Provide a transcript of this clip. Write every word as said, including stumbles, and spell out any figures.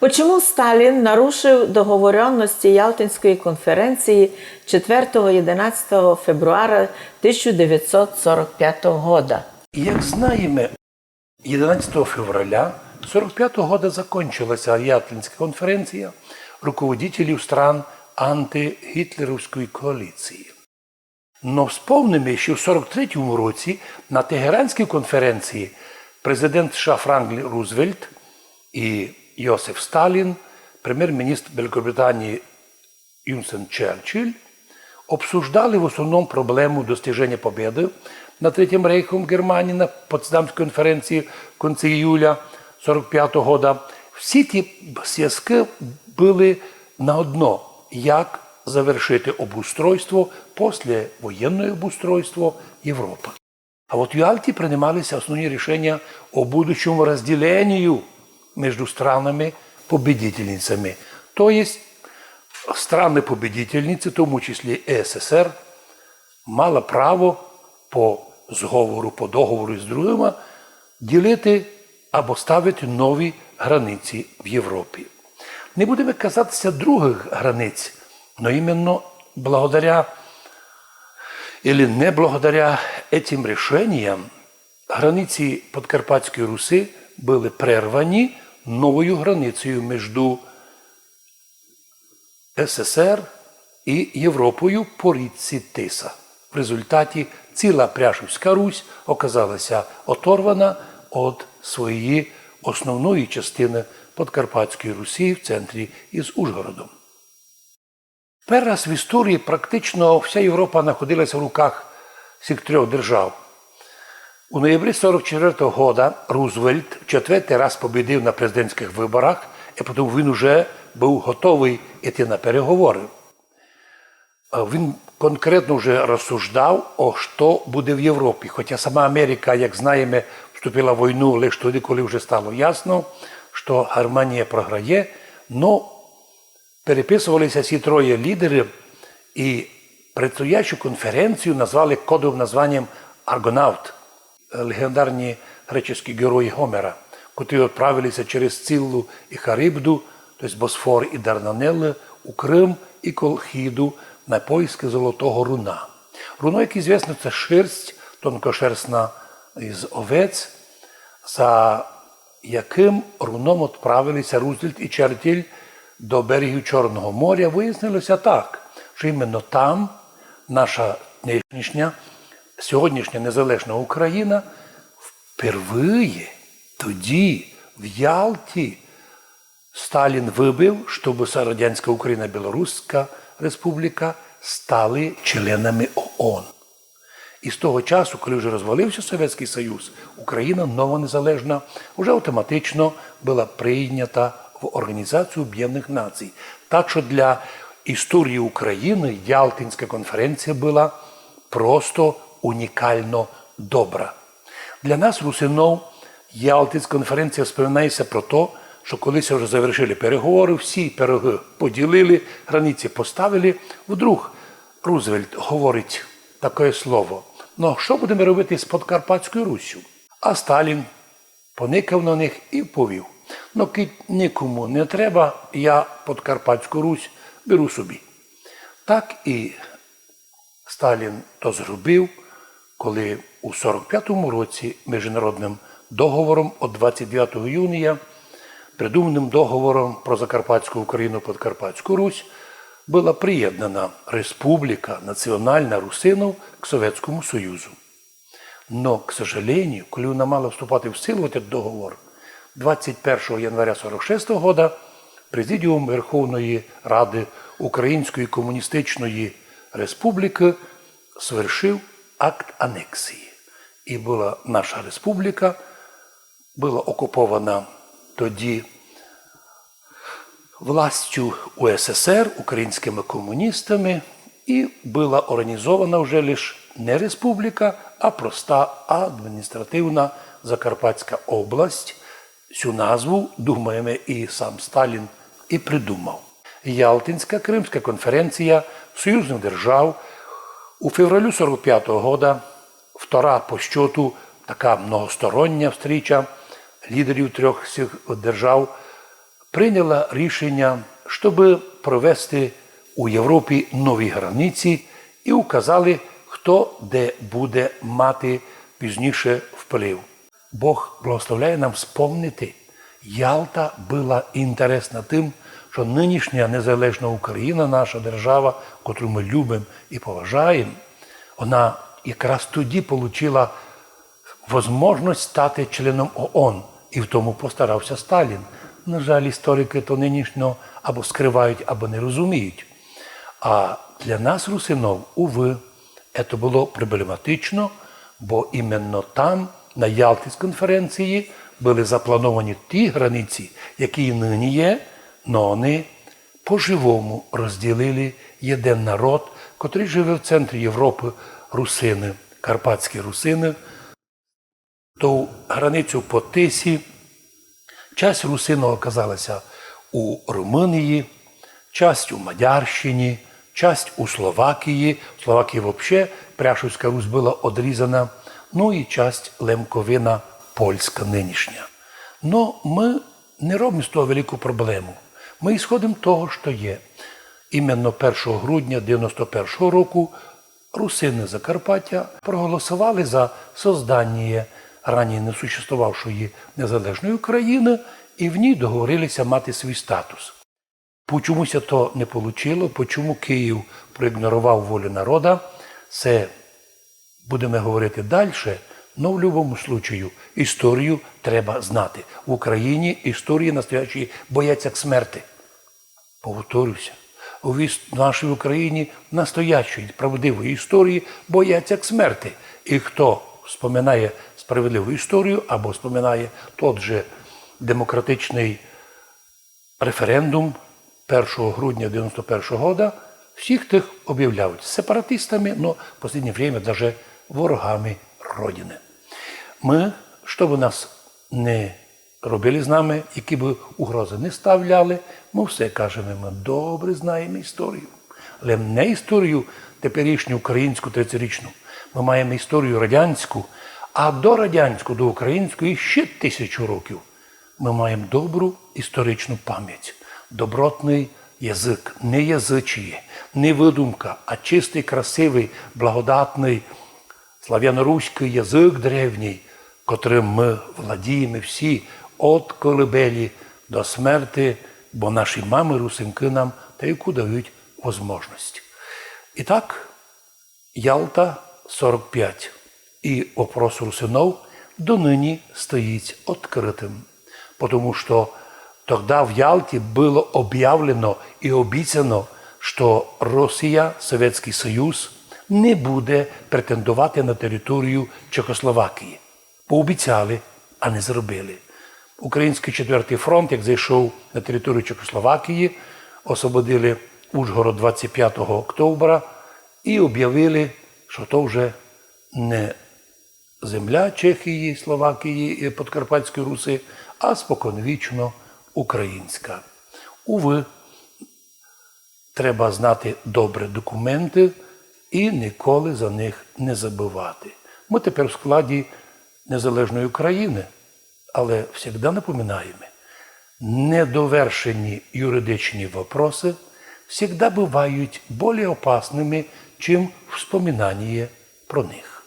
Почему Сталін нарушив договоренности Ялтинської конференції четвертого-одинадцятого февруара тисяча девятьсот сорок пятого года? Як знаєме, одинадцятого февраля сорок пятого года закончила ся Ялтинська конференція руководителів стран антигітлерівської коаліції. Но вспомниме, што в сорок третьому році на Тегеранській конференції президент США Франклін Рузвельт і Йосиф Сталін, премєр-міністр Великобританії Вінстон Черчилль, обсуждали в основному проблему достиження победы над Третім рейхом в Германії на Потсдамській конференції в кінці іюля сорок пятого года. Всі ті звязки были на одно, як завершити обустройство, послевоєнне обустройство Європы. А от в Ялті принимали ся основні рішення о будущому розділенню між странами-победительницями. То єсть, страны-победительниці, в тому числі і СССР, мала право по зговору, по договору з другыма ділити або ставити нові границі в Європі. Не будеме казати ся другых границь, но іменно благодаря или не благодаря этим рішенням границі Подкарпатської Руси были прервані новою границею между СССР і Європою по річці Тиса. В результаті ціла Пряшівська Русь оказала ся оторвана од своєї основної частины Подкарпатської Руси в центрі із Ужгородом. Першый раз в історії практично вся Європа находила ся в руках сих трьох держав. У ноябрі сорок четвертого года Рузвельт в четвертый раз побідив на президентськых выборах і потім він уже быв готовый іти на переговоры. А він конкретно вже розсуждав, о, што буде в Європі. Хоча сама Америка, як знаєме, вступила в войну лише тоді, коли вже стало ясно, што Германія програє, но переписовали ся сі троє лідеры і предстоящу конференцію назвали кодовым названням Аргонавт, леґендарні греческы ґерої Гомера, котрі одправили ся через Сциллу і Харибду, то єсть Босфор і Дарданеллы, у Крым і Колхіду на поискы золотого руна. Руно, як ізвісно, це шерсть тонкошерстна із овець, за якым руном одправили ся Рузвельт і Черчилль до берегів Чорного моря. Выяснило ся так, што іменно там наша нынішня, сьогоднішня незалежна Україна впервые тоді в Ялті Сталін выбив, щоб Радянська Україна і Білоруська Республіка стали членами ООН. І з того часу, коли вже розвалив ся Совєтськый Союз, Україна нова незалежна вже автоматично была прийнята в Організацію Объєднаных Націй. Так што для історії Україны Ялтинська конференція была просто унікално добра. Для нас, русинов, Ялтинська конференція вспоминає ся про то, што коли ся вже завершили переговоры, всі пирогы поділили, границі поставили, вдруг Рузвельт говорить таке слово: «Ну, а што будеме робити з Подкарпатською Руссю?» А Сталін поникав на них і повів: «Ну, кидь никому не треба, я Подкарпатську Русь беру собі». Так і Сталін то зробив, коли у сорок пятому році міжнародным договором од двадцять девятого юния, придуманым договором про Закарпатську Україну, Подкарпатську Русь, была приєднана Республіка національна русинов к Совєтському Союзу. Но, к сожалению, коли вона мала вступати в силу, этот договор, двадцять першого января сорок шестого года Президіум Верховної Рады Української Комуністичної Республікы свершив акт анексії. І была наша республіка, была окупована тоді властю УССР, українськыми комуністами, і была організована вже лиш не республіка, а проста адміністративна Закарпатська область. Сю назву, думаєме, і сам Сталін і придумав. Ялтинська Кримська конференція союзных держав у февралю сорок пятого года, втора по счету така многостороння встріча лідерів трьох сих держав, прийняла рішеня, щобы провести у Європі нові границі і указали, хто де буде мати пізніше вплив. Бог благословляє нам спомнити, Ялта была інтересна тым, што нынішня незалежна Україна, наша держава, котру мы любим і поважаєм, она якраз тоді получила возможность стати членом ООН, і в тому постарався Сталін. На жаль, історикы то нынішньо або скрывають, або не розуміють. А для нас, русинов, увы, ето было проблематично, бо именно там, на Ялтинській конференції, были заплановані ті границі, які і нині є, но они по-живому розділили єден народ, котрый живе в центрі Європы, русины, карпатські русины, ту границю по Тисі. Часть русинов оказалася у Румынії, часть у Мадярщині, часть у Словакії. В Словакії вообще Пряшівська Русь была одрізана, ну і часть Лемковина польська нынішня. Но мы не робим з того велику проблему. Мы ісходим того, што є. Именно першого грудня девяносто першого року русины Закарпаття проголосовали за созданіє раніє несуществовавшої незалежної Україны і в ній договорили ся мати свій статус. Почому ся то не получило, почому Київ проігнорував волю народа, се будеме говорити дальше, но в любому случаю історію треба знати. В Україні історії настоящої бояться к смерти. Повторю ся, у віс-, нашій Україні настоящої, правдивої історії бояться к смерти. І хто вспоминає справедливу історію або вспоминає тот же демократичный референдум першого грудня девяносто першого года, всіх тых объявляють сепаратистами, но в последнє время даже ворогами Родины. Мы, што бы нас не робили з нами, які бы угрозы не ставляли, мы все кажеме, мы добре знаєме історію. Але не історію теперішню українську тридцятирічну. Мы маєме історію радянську, а до радянську, до української ще тисячу років. Мы маєме добру історичну память, добротный язык, не язычіє, не выдумка, а чистый, красивый, благодатный славяноруськый язык древній, котрым мы владієме всі од колыбелі до смерти, бо наші мамы русинкы нам тайку дають возможность. Итак, Ялта сорок пять. І вопрос русинов доныні стоїть открытым. Потому што тогда в Ялті было объявлено і обіцяно, што Росія, Совєтськый Союз, не буде претендовати на територію Чехословакії. Пообіцяли, а не зробили. Українськый четвертый фронт, як зайшов на територію Чехословакії, освободили Ужгород двадцять пятого октября і объявили, што то вже не земля Чехії, Словакії і Подкарпатської Руси, а споконвічно українська. Увы, треба знати добре документы і ніколи за них не забывати. Мы тепер в складі незалежної Україны, але всегда напоминаєме, недовершені юридичні вопросы всегда бывають более опасными, чим вспоминаніє про них.